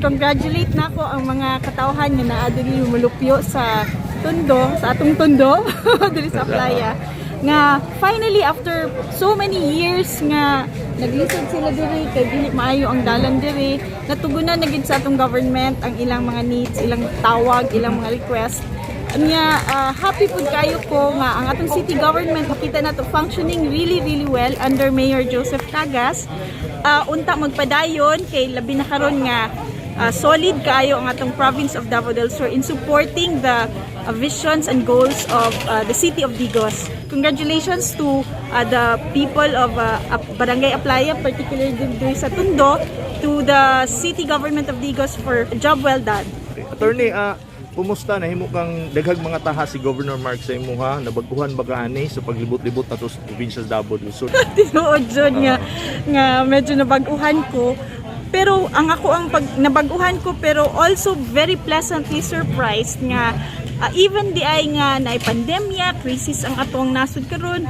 I-congratulate nako ang mga katawhan nga naa diri mulupyo sa Tondo, sa atong Tondo, diri sa Aplaya, nga finally, after so many years nga naglisod sila diri kay dili maayo ang dalan diri, natugunan na gid sa atong government ang ilang mga needs, ilang tawag, ilang mga request. Nya happy pud kayo ko nga ang atong city government, makita nato, functioning really, really well under Mayor Joseph Cagas. Unta magpadayon kay labi na karon nga solid kaayo ang atong province of Davao del Sur in supporting the visions and goals of the city of Digos. Congratulations to the people of Barangay Aplaya, particularly diri sa Tondo, to the city government of Digos for a job well done. Okay. Attorney, kumusta, nahimo kang daghag mga taha si Governor Mark sa imuha? Nabaguhan ba ka ani sa paglibot-libot nato sa probinsya sa Davao del Sur? Tinuod jud nga medyo nabag-uhan ko, pero ang ako ang pag nabag-uhan ko, pero also very pleasantly surprised nga even diay nga naay pandemya, crisis ang atong nasod karon,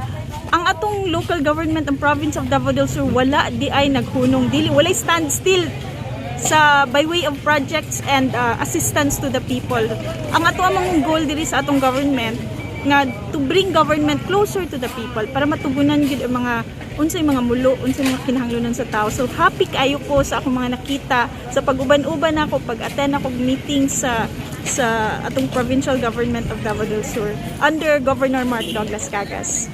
ang atong local government, ang province of Davao del Sur, wala diay naghunong, dili, walay stand still sa by way of projects and assistance to the people. Ang ato among goal diri sa atong government nga to bring government closer to the people para matugunan gid ang mga unsay mga mulo, unsay mga kinahanglonan sa tao. So happy kaayo ko sa akong mga nakita sa pag-uban-uban ako, pag-attend ako og meeting sa atong provincial government of Davao del Sur under Governor Mark Douglas Cagas.